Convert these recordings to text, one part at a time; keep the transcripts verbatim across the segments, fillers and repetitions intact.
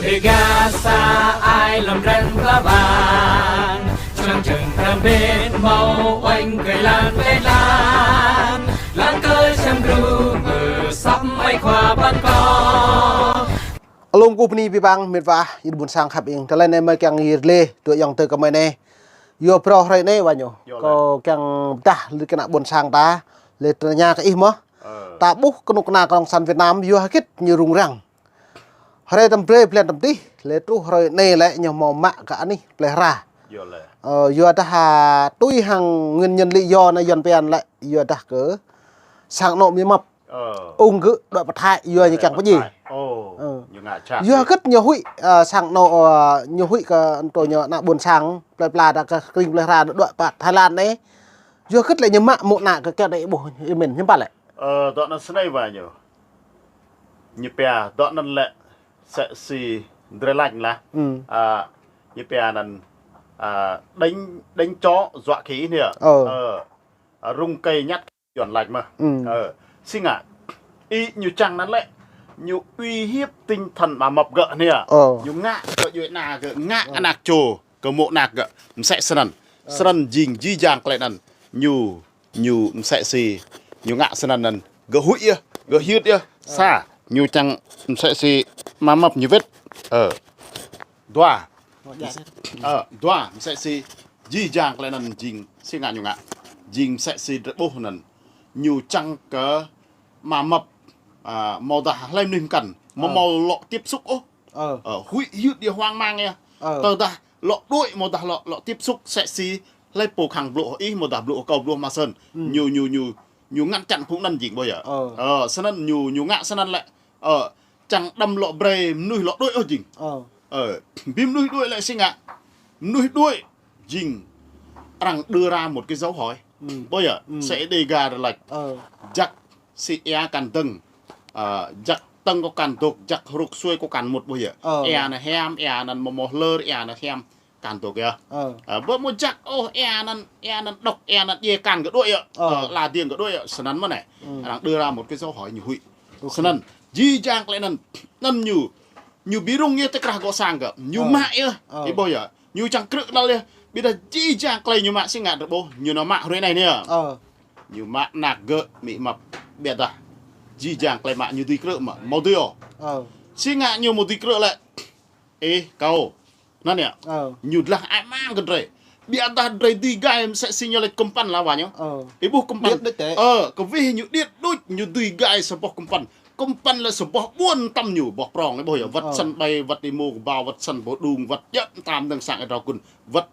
Dega sa ai lăm dren pla bang, čang čang răm bên hmâo oanh kơi lan kơi lan, lan kơi čang gru mơ săm ai khua ban kơ. Alum kơ bơni abih bang, met wa, ih ƀuôn sang khăp ing. Tơlơi anai mơi kiăng yơr lĕ, tui yŏng tơ kơ mơi anai. Yua phrâo hrơi anai wa ñu. Yua lĕ. Kâo kiăng pơdah lĕ kơ ană ƀuôn sang ta, lĕ tơña kơ ih mơh. Ơ. Ta ƀuh kơnuk kơna Cộng sản Việt Nam, yua hơget ñu rŭng răng. Hrơi tăm brơi blan tăm tih, lĕ truh hrơi anai lĕ ñu hmâo mă kơ anih plơi hra. Yua lĕ. Ơ, yua dah ha tui hăng nguyên nhân lý do anai Yuan pian lĕ, yua dah kơ sang anŏ Mi măp. Ơ. Ung gơ̆ đuaĭ pơ Thái, yua ñu kiăng pơdjai. Ơ. Ơ. Ñu ngă čăt. Yua hơget ñu huĭ, ơ, sang anŏ, ơ, ñu huĭ kơ anŭn ñu ană ƀuôn sang, plơi pla dah kơ kring plơi hra đuaĭ pơ Thái Lan anai. Yua hơget lĕ ñu mă mơ̆ng ană kơ kiăng đuaĭ ƀuh ih mĭn, hiư̆m pă lĕ. Ơ, dŏ anŭn snei wa ñu. Ñu pia dŏ anŭn lĕ msĕ si drơi lač lah. Ơ, ñu pia anŭn, ơ, đánh, đánh chó dọa khỉ anai. Ơ. Ơ, rŭng kơi nhát khỉ Yuan lač mơh. Ơ, si ngă. Ih ñu čang anŭn lĕ, ñu uy hiếp tinh thần Mi măp gơ̆ anai. Ơ. Ñu ngă gơ̆ djuai ană gơ̆, ngă ană čô gơ̆ mơ̆ng ană gơ̆. Msĕ snăn. Ơ. Snăn jing jih jang tơlơi anŭn. Ñu ñu msĕ si, ñu ngă snăn anŭn, gơ̆ huĭ yơh, gơ̆ hyưt yơh. Ơ. Sa, ñu čang msĕ si Mi măp ñu wĕt. Ơ. Dua. Ơ, dua, msĕ si, jih jang tơlơi anŭn jing, si ngă ñu ngă. Jing msĕ si drơi ƀuh anŭn. Ñu čang kơ Mi măp, ơ, hmâo dah hlơi mơnuih mơkăn, hmâo, ơ, hmâo lŏ tiếp xúc ôh. Ơ. Ơ, huĭ hyưt yơh hoang mang yơh. Ơ. Tơdah lŏ đuaĭ hmâo dah lŏ, lŏ tiếp xúc msĕ si hlơi pô khăng blŭ ih hmâo dah blŭ kâo blŭ mă sơ̆n. Ñu, ñu, ñu, ñu ngăn chặn phung anŭn jing ƀuh yơh. Ơ. Ơ, snăn ñu, ñu ngă snăn lĕ. Ơ, čang đăm lŏ brơi mơnuih lŏ đuaĭ ôh jing. Ơ. Ơ, bi mơnuih đuaĭ lĕ si ngă. Mơnuih đuaĭ jing arăng đưa ra một cái dấu hỏi. Ƀuh yơh, msĕ Dega rơlač. Ơ. Jăk si ia kăn dơ̆ng. Ơ, jăk tơ̆ng kơ kăn dôk, jăk hrŭk sui kơ kăn mŭt ƀuh yơh. Ơ. Ia anŭn hiam, ia anŭn hmâo hmâo hlơr, ia anŭn hiam. Kăn dôk yơh. Ơ. Ơ, ƀu hmâo jăk ôh, ia anŭn, ia anŭn đŏk, ia anŭn djai kăn gơ̆ đuaĭ yơh. Ơ. Ơ, la diêng gơ̆ đuaĭ yơh. Snăn mơ̆n anai. Arăng đưa ra một cái dấu hỏi ñu huĭ. Snăn. Jih jang tơlơi anŭn, anŭn ñu, ñu bi rŭng yơh tơ krah gŏ sang gơ̆. Ñu mă yơh. Ơ. Ih ƀuh yơh. Ñu čang krư̆ đăl yơh. Ƀiădah jih jang tơlơi ñu mă si ngă drơi ƀuh. Ñu nao mă hrơi anai anai. Ơ. Ñu mă ană gơ̆ Mi măp. Ƀiădah jih jang tơlơi mă ñu dưi krư̆ mơ̆. Hmâo dưi ôh. Ơ. Si ngă ñu hmâo dưi krư̆ lĕ. Ih, kâo. Anŭn yơh. Ơ. Ñu dlăng ai mang kơ drơi. Ƀiădah drơi dưi gai msĕ si ñu lač kơmpăn lah wa ñu. Ơ. Ih ƀuh kơmpăn. Điêt đôč tĕ. Ơ, kơ wih ñu điêt đôč ñu dưi gai sa boh kơmpăn. Kơmpăn lĕ sa boh ƀuôn tăm ñu, boh prŏng ih ƀuh yơh. Wăt sân bay, wăt imo kơƀao, wăt sân boh đung, wăt djŏp tam dơ̆ng sang ih drao kun. Wăt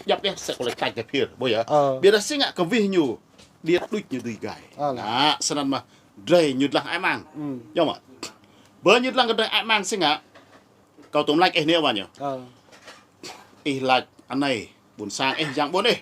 djŏp yơh, msĕ kơ lač tač tơ phiơr, ƀuh yơh. Ơ. Ƀiădah si ngă kơ wih ñu điêt đôč ñu dưi gai. Ơ lah. Anŭn, snăn mơ̆ drơi ñu dlăng ai mang. Yơh mơ̆. Bơ ñu dlăng kơ drơi ai mang si ngă. Kâo tŭm lač ih anai wa ñu. Ơ. Ih lač anai, ƀuôn sang ih, yang ƀuôn ih.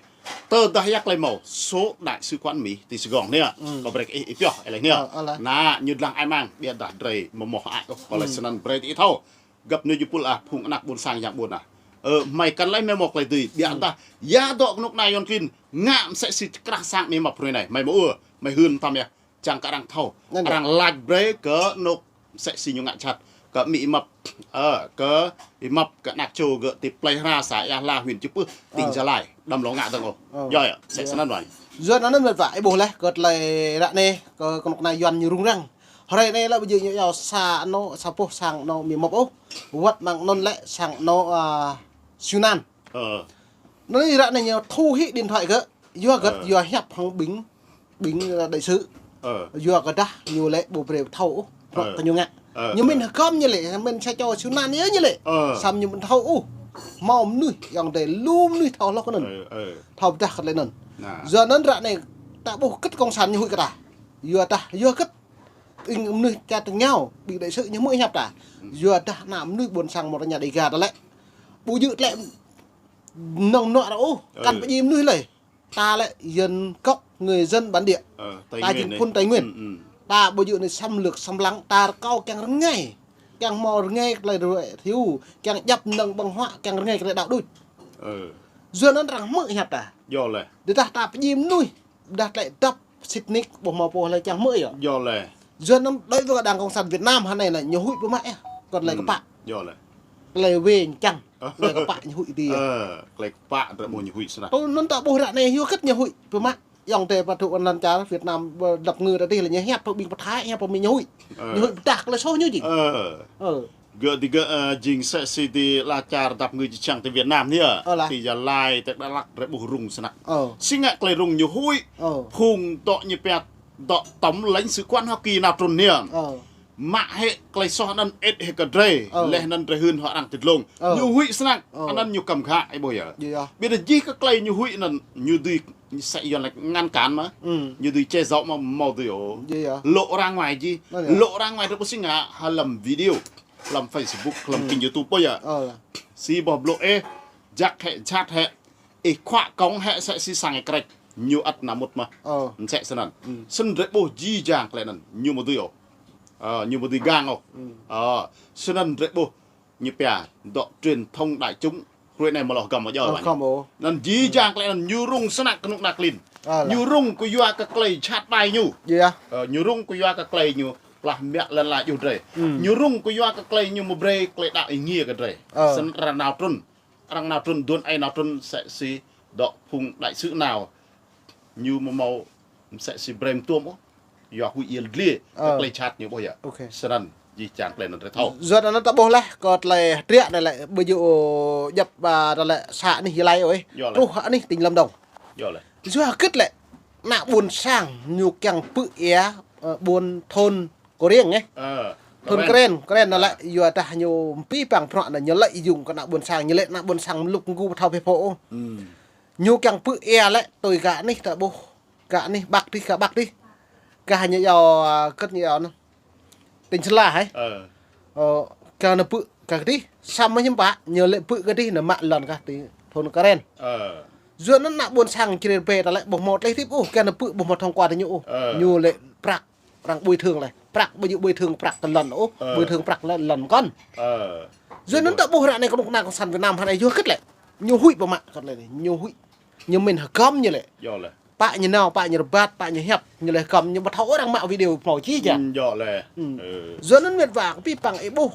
Tơdah ia tơlơi hmâo, số đại sứ quán Mi ti Sài Gòn anai. Kâo brơi kơ ih, ih pioh, ih lač anai. Ơ, ơ lah. Anŭn, ñu dlăng ai mang, ƀiădah drơi hmâo hmâo ai ôh. Kâo lač snăn brơi tơ ih thâo. Găp anai jơpul ah, phung ană ƀuôn sang yang ƀuôn ah. Ơ, mơi kăn lač mơi hmâo tơlơi dưi, ƀiădah ia dŏ kơnuk kơna Yuan klin, ngă msĕ si krah sang Mi măp hrơi anai, mơi hmâo ur, mơi hưn tăm yơh. Čang kơ arăng thâo. Anŭn yơh. Arăng lač brơi kơ anŏ msĕ si ñu ngă čăt. Kơ Mi măp, ơ, kơ Mi măp kơ ană čô gơ̆ ti plơi hra să Ia Hla huyện Chư Pưh, tỉnh Gia Lai. Đăm lŏ ngă dơ̆ng ôh. Ơ. Yơh, yơh. Msĕ snăn wa. Yua anŭn met wa, ih ƀuh lĕ, kơ tơlơi ră anai, kơ kơnuk kơna Yuan ñu rŭng răng. Hrơi anai lĕ ƀu djơ̆ ñu iâu sa anŏ, sa boh sang anŏ Mi măp ôh. Wăt mơ̆ng anŭn lĕ sang anŏ, ơ, Siu Nan. Ơ. Anŭn ră anai ñu thu hĭ điện thoại gơ̆. Yua hơget, ơ, yua hiăp hăng ƀing, ƀing, ơ, đại sứ. Ơ. Yua kơ dah ñu lĕ ƀu brơi thâo ôh, ơ, kơ ñu ngă. Ơ, ñu ơ. Mĭn hơgŏm ñu lĕ, mĭn sa čô Siu Nan yơh ñu lĕ. Ơ. Săm ñu mĭn thâo ôh. Hmâo mơnuih, yang dai lu mơnuih thâo hloh kơ anŭn. Ơ, ơ. Thâo pơdah kơ tơlơi anŭn. Anŭn. Yua anŭn ră anai ta ƀuh hơget cộng sản ñu huĭ kơ ta. Yua dah, yua hơget ƀing mơnuih čar tơngao, ƀing đại sứ ñu hmư̆ hiăp ta. Yua dah ană mơnuih ƀuôn sang mơ̆ rơña Dega ta lĕ. Ƀu djơ̆ tơlơi nơ̆ng nŏ ră ôh, kăn pơdjai mơnuih lơi. Ta lĕ dân gốc, người dân bản địa. Ơ, Tây Nguyên. Ta jing phŭn Tây Nguyên. Ta ƀu djơ̆ anai xâm lược, xâm lăng, ta rơkâo kiăng rơngai. Kiăng hmâo rơngai kơ tơlơi rơwĕ thiu, kiăng djăp mơnơ̆ng ƀơ̆ng huă, kiăng rơngai kơ tơlơi đăo đôč. Yua anŭn arăng hmư̆ hiăp ta. Yơh lĕ. Tơdah ta pơdjai mơnuih, dah tơlơi dăp sĭt nik ƀu hmâo pô hlơi kiăng hmư̆ yơh. Yơh lĕ. Yua anŭn đối với đảng cộng sản Việt Nam hơnai lĕ ñu huĭ pơmă yơh. Kơ tơlơi kơpă. Yơh lĕ. Tơlơi wĕng čang. Tơlơi kơpă ñu huĭ tui. Ơ, tơlơi kơpă drơi ƀuh ñu huĭ snăk. Tui anŭn ta ƀuh ră anai yua hơget ñu huĭ. Pơmă. Yŏng tơ pơtŭ anăn čar Việt Nam, ơ, dăp ngư ta tih lĕ ñu hiăp pơ ƀing pơthai, hiăp pơ ƀing ñu huĭ. Ơ. Ñu huĭ pơdah tơlơi soh ñu jing. Ơ. Ơ. Gơ̆ tih gơ̆, ơ, jing sĕ si tih la čar dăp ngư či čang tih Việt Nam anai. Ơ lah. Tih Gia Lai, tih Dak Lak, drơi ƀuh rŭng snăk. Ơ. Si ngă tơlơi rŭng ñu huĭ. Ơ. Phung dŏ ñu pia dŏ tổng lãnh sự quán Hoa Kỳ nao trŭn anai. Ơ. Mă hĭ tơlơi soh anŭn ĕt hĭ kơ drơi. Ơ. Laih anŭn drơi hưn hŏ arăng tơdlông. Ơ. Ñu huĭ snăk. Ơ. Anŭn ñu kăm khă, ih ƀuh yơh. Yơh, yơh. Ƀiădah jih kơ tơlơi ñu huĭ anŭn, ñu dưi sĕ Yuan laĭ ngăn cản mă. Ư. Ñu dưi che giấu mă, hmâo dưi ôh. Yơh, yơh. Lộ ra ngoài jih. Ơ, yơh. Lộ ra ngoài drơi ƀuh si ngă, hlăm video, hlăm Facebook, hlăm kênh YouTube ƀuh yơh. Ơ. Si ƀuh blŏ ĕh, jak hĕ, jhat hĕ, ih khua kông hĕ sĕ si sang ih krĕč. Ñu ăt nao mŭt mă. Ơ. Msĕ snăn. Ư. Snăn drơi ƀuh jih jang tơlơi anŭn, ñu hmâo dưi ôh. Ơ, ñu hmâo dưi gang ôh. Ư. Ơ, snăn drơi ƀuh ñu pia dŏ truyền thông đại chúng, hrơi anai mơ̆ lŏ găm mơ̆ jơ. Ơ, wă. Găm ôh. Anŭn jih jang tơlơi anŭn ñu rŭng snăk kơnuk kơna klin. Ơ, lah. Ñu rŭng kơ yua kơ tơlơi jhat ƀai ñu. Yơh. Ơ, ñu rŭng kơ yua kơ tơlơi ñu plah mă lŏn ala juh drơi. Ư. Ñu rŭng kơ yua kơ tơlơi ñu mă brơi tơlơi đaŏ ih ngiê kơ drơi. Ơ. Snăn arăng nao trŭn. Arăng nao trŭn, dŭn ai nao trŭn sĕ si dŏ phung đại sứ nao. Ñu mơ̆ hmâo sĕ si brem tuôm ôh. Yua huĭ yơh dliê. Ơ. Tơlơi jhat ñu ƀuh yơh. Ok. Snăn jih jang tơlơi anŭn drơi thâo. Yua anŭn ta ƀuh laih, kơ tơlơi hơdră anai lĕ, ƀu djơ̆ djăp, ơ, tơlơi să anih Gia Lai ôh. Yơh lĕ. Truh anih tỉnh Lâm Đồng. Yơh lĕ. Yua hơget lĕ, ană ƀôn sang ñu kiăng pơyơr, ơ, ƀôn thôn Kôriêng, ơ. Ơ, thôn Kren. Kren, Kren anŭn lĕ, yua dah ñu pơpă pơpă anŭn ñu lĕ yŭng kơ ană ƀôn sang, ñu lĕ ană ƀôn sang mlŭk mgu pơthâo phe pho ôh. Ư. Ñu kiăng pơyơr lĕ, tui gah anih ta ƀuh. Gah anih ƀăk tih, gah ƀăk tih. Gah ñu yua, ơ, kơ̆t ñu yua anŭn. Tỉnh Sơn La hă? Ơ. Ơ, gah anŭn pơ, gah tih. Samơ̆ hiư̆m pă, ñu lĕ pơ gah tih, anŭn mă lŏn gah tih, thôn Kren. Ơ. Yua anŭn ană ƀôn sang čơrê rơbê ta lĕ, ƀu hmâo tơlơi hơdip ôh, gah anŭn pơ, ƀu hmâo thông qua tơ ñu ôh. Ơ. Ñu lĕ prăk arăng bồi thường lĕ. Prăk ƀu djơ̆ bồi thường prăk tơ lŏn ôh, ơ, bồi thường prăk lŏn, lŏn kŏn. Ơ. Yua anŭn ta ƀuh ră anai kơnuk kơna cộng sản Việt Nam hă anai yua hơget lĕ. Ñu huĭ pơmă kơ̆t lĕ anai. Ñu huĭ. Ñu mĭn hơgăm ñu lĕ. Yơh lĕ. Pă ñu nao, pă ñu rơbat, pă ñu hiăp, ñu lĕ hơgăm, ñu ƀu thâo arăng mă video hmâo jih jang. Ư, yơh lĕ. Ư. Yua anŭn mĕt wa pơpă ih ƀuh.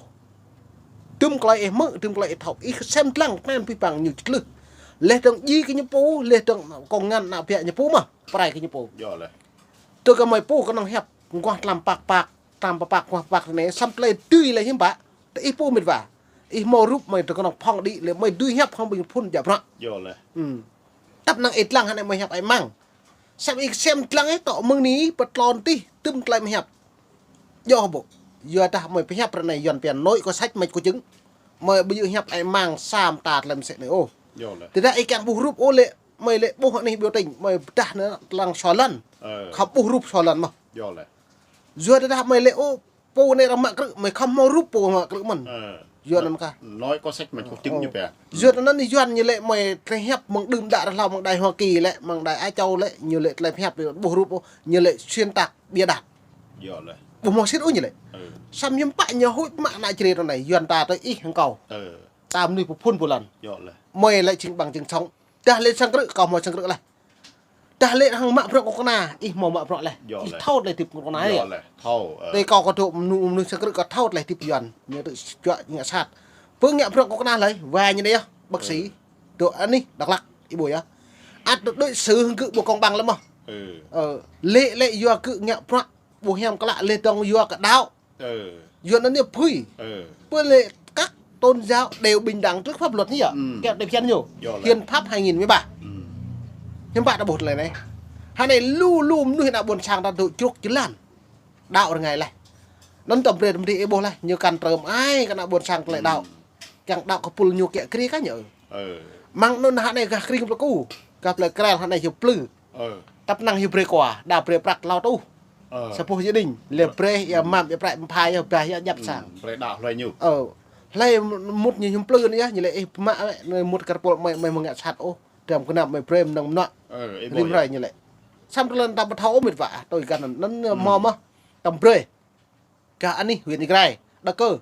Tơm tơlơi ih hmư̆, tơm tơlơi ih thâo, ih sem dlăng, kơnang pơpă ñu čơtlưh. Laih dơ̆ng djai kơ ñu pô, laih dơ̆ng kông ngăn ană ƀiă ñu pô mơ̆, pơrai kơ ñu pô. Yơh lĕ. Tơ kơ mơi pô kơnơ̆ng hiăp, mơguah tlam păk păk, tlam păk păk, mơguah păk anai, samơ̆ tơlơi dưi lĕ hiư̆m pă, tơ ih pô mĕt wa. Ih hmâo rup mơi tơ kơnơ̆ng phŏng đĭ lĕ mơi dưi hiăp hăng ƀing phŭn jak bruă. Yơh lĕ. Ư. Tăp năng ih dlăng hă anai mơi hiăp ai măng. Samơ̆ ih sem dlăng ih tŏ mơ̆ng anai pơtlon tih, tơm tơlơi mơi hiăp. Yơh ƀu. Yua dah mơi pơhiăp ră anai Yuan pia nói có sách mách có chứng. Mơi ƀu djơ̆ hiăp ai măng sa mơta tơlơi mơsĕ anai ôh. Yơh lĕ. Tơdah ih kiăng ƀuh rup ôh lĕ, mơi lĕ ƀuh anih biểu tình, mơi pơdah anŭn tơlang sua lŏn. Ơ. Khŏm ƀuh rup sua lŏn mơ̆. Yơh lĕ. Yua dah mơi lĕ ôh, pô anai arăng mă krư̆, mơi khŏm hmâo rup pô mă krư̆ mơ̆n. Ơ. Yua anŭn kah. Nói có sách mách có chứng ñu pia. Yua anŭn Yuan ñu lĕ mơi tơlơi hiăp mơ̆ng đưm đă rơlâo mơ̆ng đài Hoa Kỳ lĕ, mơ̆ng đài Á Châu lĕ, ñu lĕ tơlơi hiăp ƀu ƀuh rup ôh, ñu lĕ xuyên tạc bịa đặt. Yơh lĕ. Ƀu hmâo sĭt ôh ñu lĕ. Ơ. Samơ̆ hiư̆m pă ñu huĭ mă ană čơrê anai, Yuan ta tơ ih hăng kâo. Ơ. Ta mơnuih pơphŭn pơlan. Yơh lĕ. Mơi lĕ jing ƀăng jing sŏng. Dah lĕ sang krư̆, kâo hmâo sang krư̆ laih. Dah lĕ hăng mă bruă kơnuk kơna, ih hmâo mă bruă laih. Yơh lĕ. Ih thâo tơlơi hơdip kơnuk kơna yơh. Yơh lĕ, thâo, ơ. Tơ kâo kơ dŏ mơnu-, mơnuih sang krư̆ kâo thâo tơlơi hơdip Yuan, ñu tơ juă ñu ngă sat. Pơ ngă bruă kơnuk kơna laih, wa ñu anai yơh, bác sĩ. Ơ. Dŏ anih, Dak Lak, ih ƀuh yơh. Ăt dŏ đối xử hăng gơ̆ ƀu công bằng lắm mơ̆. Ơ. Ơ, lĕ, lĕ yua gơ̆ ngă bruă, ƀu hiam klă laih dơ̆ng yua kơ đaŏ. Ơ. Yuan anŭn ñu phui. Ơ. Pơ lĕ các tôn giáo đều bình đẳng trước pháp luật nhỉ? Ư. Kơ tơlơi phiăn ñu. Yơh lĕ. Hiến pháp hai nghìn mười ba. Ư. Hiến pháp ta ƀuh tơlơi anai. Hă anai lu lu mơnuih ană ƀôn sang ta dŏ čruk jơlan. Đaŏ rơngai laih. Anŭn tơm brơi tơm dih ih ƀuh laih. Ñu kăn trơm ai kơ ană ƀôn sang tơlơi đaŏ. Ư. Kiăng đaŏ kơ pul ñu kiă kriê kah ñu. Ơ. Mơ̆ng anŭn hă anai gah Kring Plơi Ku. Gah plơi Krel hă anai hiu plư. Ơ. Tăp năng hiu brơi kua, đa brơi prăk hlâo tuh. Ơ. Sa boh gia đình, lĕ brơi, ia mă, ia prăk mơphai, ia bah, ia djăp sang. Ư, brơi đa hlơi ñu. Ơ. Hlơi mŭt ñu hiu plư anai yơh, ñu lĕ ih mă lĕ, anai mŭt kơ pul mơi, mơi mơ̆ng ngă sat ôh. Dram kơnam mơi brơi mơnơ̆ng mơnuă. Ơ, ih ƀuh yơh. Rim rai ñu lĕ. Samơ̆ tơlơi ta ƀu thâo ôh mĕt wa, tui gah anŭn, anŭn mơ̆ mơ̆, tơm brơi. Gah anih huyện Ia Grai, Dak Lak.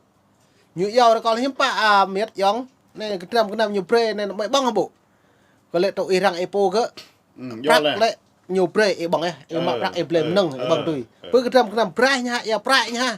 Ñu iâu rơkâo hiư̆m pă, a, mĕt yŏng, anai kơdram kơnam ñu brơi, anai mơi ƀơ̆ng hă ƀu. Kơ lĕ tŏ ih răng ih pô gơ̆. Ư, yơh lĕ. Prăk lĕ ñu brơi ih ƀơ̆ng yơh, ih mă prăk ih blơi mơnơ̆ng ih ƀơ̆ng tui. Pơ kơdram kơnam brơi ñu hă, ia prăk ñu hă.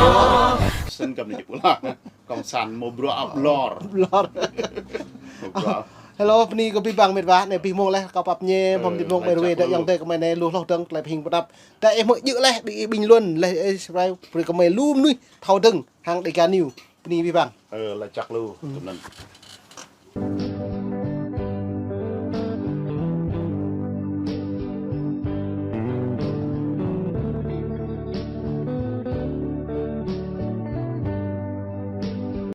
Snăn kơ anai či pula. Cộng sản mâo bruă ƀlŏr. Ƀlŏr. Mâo bruă. Hello, bơni kơ abih bang mĕt wa, anai abih mông laih kâo pap ñe, mơ̆ng ti mông mĕt wa, dŏ ayŏng adơi kơ mơi anai lu hloh dơ̆ng, tơlơi pơhing pơnăp. Tơ ih mơ̆ djơ̆ laih, đĭ ih ƀing luôn, laih ih subscribe, brơi kơ mơi lu mơnuih thâo dơ̆ng, hăng Dega News. Bơni abih bang. Ơ, laih čăk lu, tui anăn.